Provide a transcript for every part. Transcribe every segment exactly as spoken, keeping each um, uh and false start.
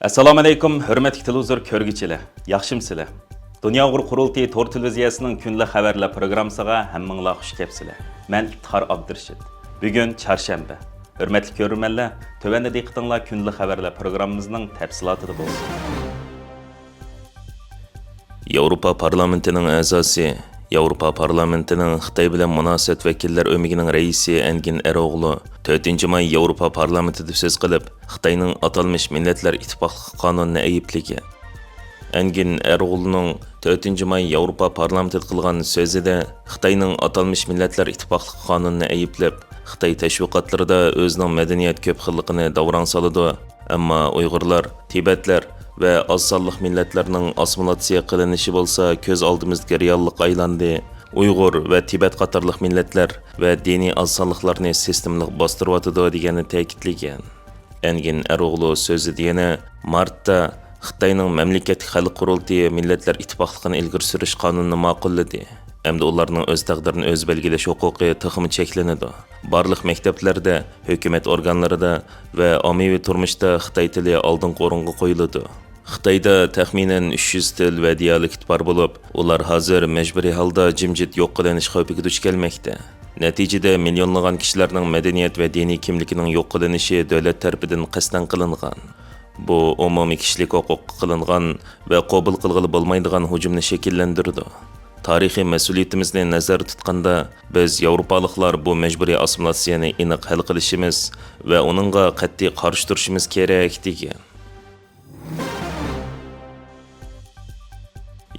ئەسسالامۇئەلەيكۇم، ھۆرمەتلىك تېلېۋىزور كۆرگۈچىلەر، ياخشىمۇسىلەر؟ دۇنيا ئۇيغۇر قۇرۇلتىيى تور تېلېۋىزىيەسىنىڭ كۈندىلىك خەۋەرلەر پروگراممىسىغا ھەممىڭلار خۇش كەپسىلەر. مەن ئىپتىخار ئابدۇرېشىت. بۈگۈن چارشەنبە. ھۆرمەتلىك كۆرۈرمەنلەر، تۆۋەندە دىققىتىڭلار كۈندىلىك خەۋەرلەر پروگراممىمىزنىڭ تەپسىلاتىدا بولسۇن. ياۋروپا پارلامېنتىنىڭ ئەزاسى، ياۋروپا پارلامېنتىنىڭ خىتاي بىلەن مۇناسىۋەت ۋەكىللەر ئۆمىكىنىڭ رەئىسى ئەنگىن ئەرئوغلۇ تۆتىنچى ماي ياۋروپا پارلامېنتىدا سۆز قىلىپ، خىتاينىڭ ئاتالمىش مىللەتلەر ئىتتىپاقلىقى قانۇنىنى ئەيىبلىگەن. ئەنگىن ئەرئوغلۇنىڭ تۆتىنچى ماي ياۋروپا پارلامېنتىدا قىلغان سۆزىدە خىتاينىڭ ئاتالمىش مىللەتلەر ئىتتىپاقلىقى قانۇنىنى ئەيىبلەپ، خىتاي تەشۋىقاتلىرىدا ئۆزىنىڭ مەدەنىيەت كۆپ خىللىقىنى داۋراڭ سالىدۇ، ئەمما ئۇيغۇرلار، تىبەتلەر ۋە ئاز سانلىق مىللەتلەرنىڭ ئاسسىمىلاتسىيە قىلىنىشى بولسا كۆز ئالدىمىزدىكى رېئاللىققا ئايلاندى. ئۇيغۇر ۋە تىبەت قاتارلىق مىللەتلەر ۋە دىنىي ئاز سانلىقلارنى سىستېمىلىق باستۇرۇۋاتىدۇ، دېگەننى تەكىتلىگەن. ئەنگىن ئەرئوغلۇ سۆزىدە يەنە مارتتا خىتاينىڭ مەملىكەتلىك خەلق قۇرۇلتىيى مىللەتلەر ئىتتىپاقلىقىنى ئىلگىرى سۈرۈش قانۇنىنى ماقۇللىدى. ئەمدى ئۇلارنىڭ ئۆز تەقدىرىنى ئۆزى بەلگىلەش ھوقۇقى تېخىمۇ چەكلىنىدۇ. بارلىق مەكتەپلەردە، ھۆكۈمەت ئورگانلىرىدا ۋە ئاممىۋى تۇرمۇشتا خىتاي تىلى ئالدىنقى ئورۇنغا قويۇلىدۇ. خىتايدا تەخمىنەن ئۈچ يۈز تىل ۋە دىيالېكت بار بولۇپ، ئۇلار ھازىر مەجبۇرىي ھالدا جىمجىت يوق قىلىنىش خەۋپىگە دۇچ كەلمەكتە. نەتىجىدە، مىليونلىغان كىشىلەرنىڭ مەدەنىيەت ۋە دىنىي كىملىكىنىڭ يوق قىلىنىشى دۆلەت تەرىپىدىن قەستەن قىلىنغان. بۇ ئومۇمىي كىشىلىك ھوقۇققا قىلىنغان ۋە قوبۇل قىلغىلى بولمايدىغان ھۇجۇمنى شەكىللەندۈرىدۇ. تارىخىي مەسئۇلىيىتىمىزنى نەزەردە تۇتقاندا، بىز ياۋروپالىقلار بۇ مەجبۇرىي ئاسسىمىلاتسىيەنى ئېنىق ھەل قىلىشىمىز ۋە ئۇنىڭغا قەتئىي قارشى تۇرۇشىمىز كېرەك، دېگەن.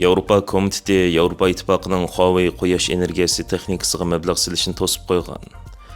ياۋروپا كومىتېتى ياۋروپا ئىتتىپاقىنىڭ خۇاۋېي قۇياش ئېنېرگىيەسى تېخنىكىسىغا مەبلەغ سېلىشنى توسۇپ قويغان.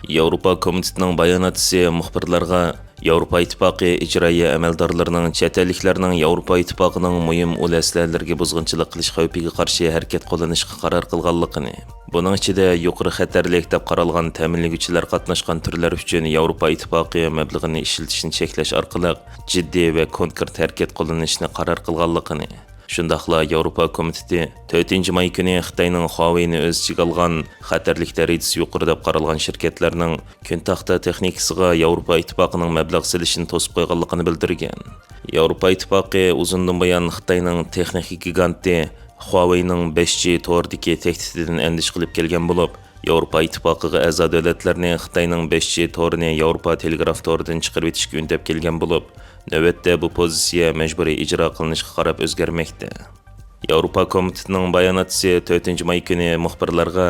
ياۋروپا كومىتېتىنىڭ باياناتچىسى مۇخبىرلارغا ياۋروپا ئىتتىپاقى ئىجرائىيە ئەمەلدارلىرىنىڭ چەت ئەللىكلەرنىڭ ياۋروپا ئىتتىپاقىنىڭ مۇھىم ئۇل ئەسلىھەلىرىگە بۇزغۇنچىلىق قىلىش خەۋپىگە قارشى ھەرىكەت قوللىنىشقا قارار قىلغانلىقىنى، بۇنىڭ ئىچىدە يۇقىرى خەتەرلىك دەپ قارالغان تەمىنلىگۈچىلەر قاتناشقان تۈرلەر ئۈچۈن ياۋروپا ئىتتىپاقى مەبلىغىنى ئىشلىتىشنى چەكلەش ئارقىلىق جىددىي ۋە كونكرېت ھەرىكەت قوللىنىشنى قارار قىلغانلىقىنى، شۇنداقلا ياۋروپا كومىتېتى تۆتىنچى ماي كۈنى خىتاينىڭ خۇاۋېينى ئۆز ئىچىگە ئالغان خەتەرلىك دەرىجىسى يۇقىرى دەپ قارالغان شىركەتلەرنىڭ كۈن تاختا تېخنىكىسىغا ياۋروپا ئىتتىپاقىنىڭ مەبلەغ سېلىشىنى توسۇپ قويغانلىقىنى بىلدۈرگەن. ياۋروپا ئىتتىپاقى ئۇزۇندىن بۇيان خىتاينىڭ تېخنىكا گىگانتى خۇاۋېينىڭ بەش جى تورىدىكى تەھدىتىدىن ئەندىشە قىلىپ كەلگەن بولۇپ، ياۋروپا ئىتتىپاقىغا ئەزا دۆلەتلەرنى خىتاينىڭ بەش جى تورىنى ياۋروپا تېلېگراف تورىدىن چىقىرىۋېتىشكە ئۈندەپ كەلگەن بولۇپ، نۆۋەتتە بۇ پوزىتسىيە مەجبۇرىي ئىجرا قىلىنىشقا قاراپ ئۆزگەرمەكتە. ياۋروپا كومىتېتىنىڭ باياناتچىسى تۆتىنچى ماي كۈنى مۇخبىرلارغا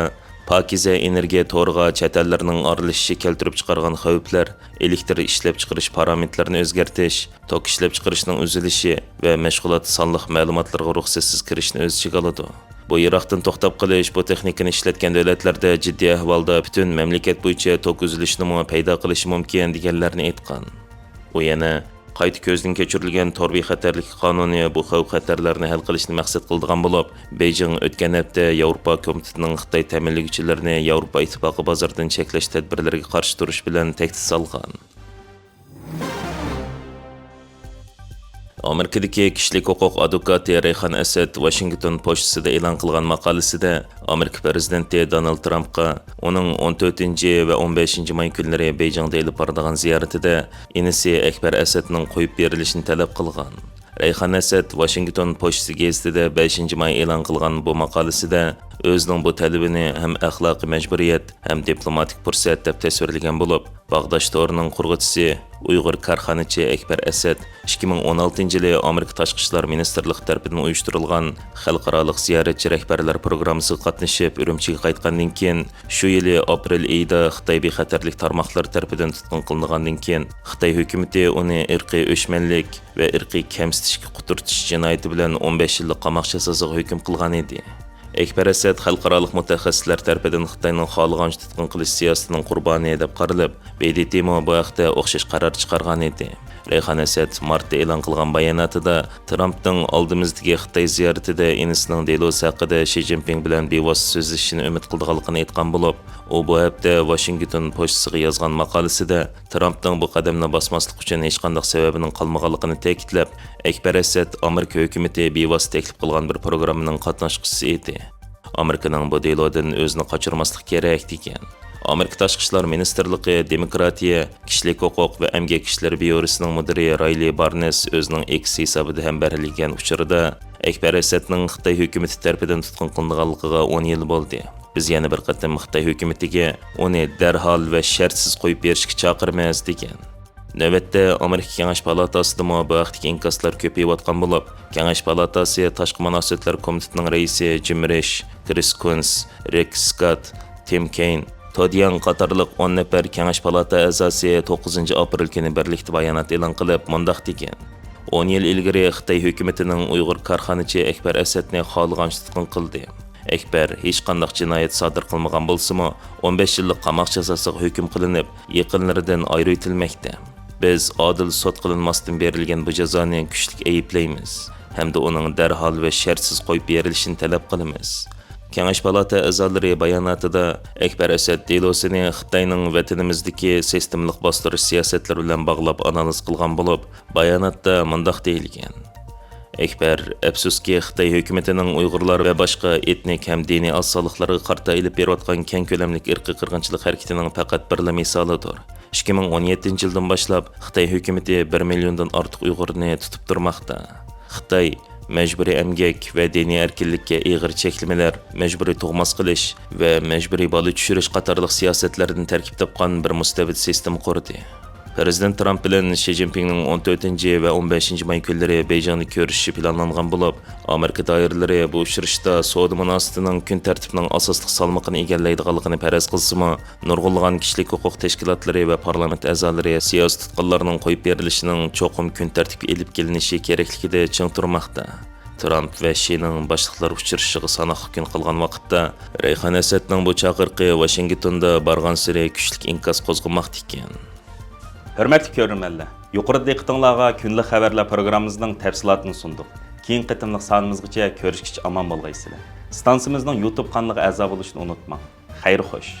پاكىزە ئېنېرگىيە تورىغا چەت ئەللەرنىڭ ئارىلىشىشى كەلتۈرۈپ چىقارغان خەۋپلەر، ئېلېكتر ئىشلەپچىقىرىش پارامېتىرلىرىنى ئۆزگەرتىش، توك ئىشلەپچىقىرىشنىڭ ئۈزۈلۈشى ۋە مەشغۇلات سانلىق مەلۇماتلىرىغا رۇخسەتسىز كىرىشنى ئۆز ئىچىگە ئالىدۇ. بۇ يىراقتىن توختاپ قېلىش بۇ تېخنىكىنى ئىشلەتكەن دۆلەتلەردە جىددىي ئەھۋالدا پۈتۈن مەملىكەت بويىچە توك ئۈزۈلۈشىنىمۇ پەيدا قىلىشى مۇمكىن، دېگەنلەرنى ئېيتقان. ئۇ يەنە، قايتا كۆزدىن كەچۈرۈلگەن تور بىخەتەرلىكى قانۇنى بۇ خەۋپ-خەتەرلەرنى ھەل قىلىشنى مەقسەت قىلىدىغان بولۇپ، بېيجىڭ ئۆتكەن ھەپتە ياۋروپا كومىتېتىنىڭ خىتاي تەمىنلىگۈچىلىرىنى ياۋروپا ئىتتىپاقى بازىرىدىن چەكلەش تەدبىرلىرىگە قارشى تۇرۇش بىلەن تەھدىت سالغان. ئامېرىكىدىكى كىشىلىك ھوقۇق ئادۋوكاتى رەيخان ئەسەد ۋاشىنگتون پوچتىسىدا ئېلان قىلغان ماقالىسىدە، ئامېرىكا پىرېزىدېنتى دونالد ترامپقا ئۇنىڭ ئون تۆتىنچى ۋە ئون بەشىنچى ماي كۈنلىرى بېيجىڭدا ئېلىپ بارىدىغان زىيارىتىدە ئىنىسى ئەكبەر ئەسەدنىڭ قويۇپ بېرىلىشىنى تەلەپ قىلغان. رەيخان ئەسەد ۋاشىنگتون پوچتىسى گېزىتىدە بەشىنچى ماي ئېلان قىلغان بۇ ماقالىسىدە ئۆزىنىڭ بۇ تەلىپىنى ھەم ئەخلاقىي مەجبۇرىيەت، ھەم دىپلوماتىك پۇرسەت دەپ تەسۋىرلىگەن بولۇپ، باغداش تورىنىڭ قۇرغۇچىسى، ئۇيغۇر كارخانىچى ئەكبەر ئەسەت ئىككى مىڭ ئون ئالتىنچى يىلى ئامېرىكا تاشقى ئىشلار مىنىستىرلىقى تەرىپىدىن ئۇيۇشتۇرۇلغان خەلقئارالىق زىيارەتچى رەھبەرلەر پروگراممىسىغا قاتنىشىپ، ئۈرۈمچىگە قايتقاندىن كېيىن، شۇ يىلى ئاپرېل ئېيىدا خىتاي بىخەتەرلىك تارماقلىرى تەرىپىدىن تۇتقۇن قىلىنغاندىن كېيىن، خىتاي ھۆكۈمىتى ئۇنى ئىرقىي ئۆچمەنلىك ۋە ئىرقىي كەمسىتىشكە قۇترىتىش جىنايىتى بىلەن ئون بەش يىللىق قاماق جازاسىغا ھۆكۈم قىلغان ئىدى. ئەكبەر ئەسەد خەلقئارالىق مۇتەخەسسىسلەر تەرىپىدىن خىتاينىڭ خالىغانچە تۇتقۇن قىلىش سىياسىتىنىڭ قۇربانى دەپ قارىلىپ، ۋي دې تېمۇ بۇ ھەقتە ئوخشاش قارار چىقارغان ئىدى. رەيھان ئەسەد مارتتا ئېلان قىلغان باياناتىدا ترامپنىڭ ئالدىمىزدىكى خىتاي زىيارىتىدە ئىنىسىنىڭ دېلوسى ھەققىدە شى جىنپىڭ بىلەن بىۋاسىتە سۆزلىشىشىنى ئۈمىد قىلىدىغانلىقىنى ئېيتقان بولۇپ، ئۇ بۇ ھەپتە ۋاشىنگتون پوچتىسىغا يازغان ماقالىسىدە، ترامپنىڭ بۇ قەدەمنى باسماسلىق ئۈچۈن ھېچقانداق سەۋەبىنىڭ قالمىغانلىقىنى تەكىتلەپ، ئەكبەر ئەسەد ئامېرىكا ھۆكۈمىتى بىۋاسىتە تەكلىپ قىلغان بىر پروگراممىنىڭ قاتناشقۇچىسى ئىدى. ئامېرىكىنىڭ بۇ دېلودىن ئۆزىنى قاچۇرماسلىقى كېرەك، دېگەن. ئامېرىكا تاشقى ئىشلار مىنىستىرلىقى دېموكراتىيە، كىشىلىك ھوقۇق ۋە ئەمگەك ئىشلىرى بيۇروسىنىڭ مۇدىرى رايلى بارنېس ئۆزىنىڭ ئېكس ھېسابىدا ھەمبەھىرلىگەن ئۇچۇرىدا، ئەكبەر ئەسەدنىڭ خىتاي ھۆكۈمىتى تەرىپىدىن تۇتقۇن قىلىنغانلىقىغا ئون يىل بولدى. بىز يەنە بىر قېتىم خىتاي ھۆكۈمىتىگە ئۇنى دەرھال ۋە شەرتسىز قويۇپ بېرىشكە چاقىرىمىز، دېگەن. نۆۋەتتە، ئامېرىكا كېڭەش پالاتاسىدىمۇ بۇ ھەقتىكى ئىنكاسلار كۆپىيىۋاتقان بولۇپ، كېڭەش پالاتاسى تاشقى مۇناسىۋەتلەر كومىتېتىنىڭ رەئىسى جىم رىش، كرىس كۇنس، رېكس سكات، تىم كېين، تودياڭ قاتارلىق ئون نەپەر كېڭەش پالاتا ئەزاسى توققۇزىنچى ئاپرېل كۈنى بىرلىكتە بايانات ئېلان قىلىپ، مۇنداق دېگەن: «ئون يىل ئىلگىرى خىتاي ھۆكۈمىتىنىڭ ئۇيغۇر كارخانىچى ئەكبەر ئەسەدنى خالىغانچە تۇتقۇن قىلدى. ئەكبەر ھېچقانداق جىنايەت سادىر قىلمىغان بولسىمۇ، ئون بەش يىللىق قاماق جازاسىغا ھۆكۈم قىلىنىپ، يېقىنلىرىدىن ئايرىۋېتىلمەكتە. بىز ئادىل سوت قىلىنماستىن بېرىلگەن بۇ جازانى كۈچلۈك ئەيىبلەيمىز ھەمدە ئۇنىڭ دەرھال ۋە شەرتسىز قويۇپ بېرىلىشىنى تەلەپ قىلىمىز.» كېڭەش پالاتا ئەزالىرى باياناتىدا ئەكبەر ئەسەد دېلوسىنى خىتاينىڭ ۋەتىنىمىزدىكى سىستېمىلىق باستۇرۇش سىياسەتلىرى بىلەن باغلاپ ئانالىز قىلغان بولۇپ، باياناتتا مۇنداق دېيىلگەن: «ئەكبەر، ئەپسۇسكى، خىتاي ھۆكۈمىتىنىڭ ئۇيغۇرلار ۋە باشقا ئېتنىك ھەم دىنىي ئاز سانلىقلارغا قارىتا ئېلىپ بېرىۋاتقان كەڭ كۆلەملىك ئىرقىي قىرغىنچىلىق ھەرىكىتىنىڭ پەقەت بىرلا مىسالىدۇر. ئىككى مىڭ ئون يەتتىنچى يىلدىن باشلاپ خىتاي ھۆكۈمىتى بىر مىليوندىن ئارتۇق ئۇيغۇرنى تۇتۇپ تۇرماقتا. خىتاي مەجبۇرىي ئەمگەك ۋە دىنىي ئەركىنلىككە ئېغىر چەكلىمىلەر، مەجبۇرىي تۇغماس قىلىش ۋە مەجبۇرىي بالا چۈشۈرۈش قاتارلىق سىياسەتلەردىن تەركىب تاپقان بىر مۇستەبىت سىستېما قۇردى.» پىرېزىدېنت ترامپ بىلەن شى جىنپىڭنىڭ ئون تۆتىنچى ۋە ئون بەشىنچى ماي كۈنلىرى بېيجىڭدا كۆرۈشۈشى پىلانلانغان بولۇپ، ئامېرىكا دائىرىلىرى بۇ ئۇچرىشىشتا سودا مۇناسىۋىتىنىڭ كۈن تەرتىپىنىڭ ئاساسلىق سالمىقىنى ئىگىلەيدىغانلىقىنى پەرەز قىلسىمۇ، نۇرغۇنلىغان كىشىلىك ھوقۇق تەشكىلاتلىرى ۋە پارلامېنت ئەزالىرى سىياسىي تۇتقۇنلارنىڭ قويۇپ بېرىلىشىنىڭ چوقۇم كۈن تەرتىپكە ئېلىپ كېلىنىشى كېرەكلىكىدە چىڭ تۇرماقتا. ترامپ ۋە شىنىڭ باشلىقلار ئۇچرىشىشىغا ساناقلىق كۈن قالغان ۋاقىتتا، رەيھان ئەسەدنىڭ بۇ چاقىرىقى ۋاشىنگتوندا بارغانسېرى كۈچلۈك ئىنكاس قوزغىماقتا ئىكەن. ھۆرمەتلىك كۆرۈرمەنلەر، يۇقىرىدا دىققىتىڭلارغا كۈندىلىك خەۋەرلەر پروگراممىمىزنىڭ تەپسىلاتىنى سۇندۇق. كېيىنكى قېتىملىق سانىمىزغىچە كۆرۈشكىچە ئامان بولغايسىلەر. ئىستانسىمىزنىڭ يۇتۇب قانىلىغا ئەزا بولۇشنى ئۇنتۇماڭ. خەير خوش.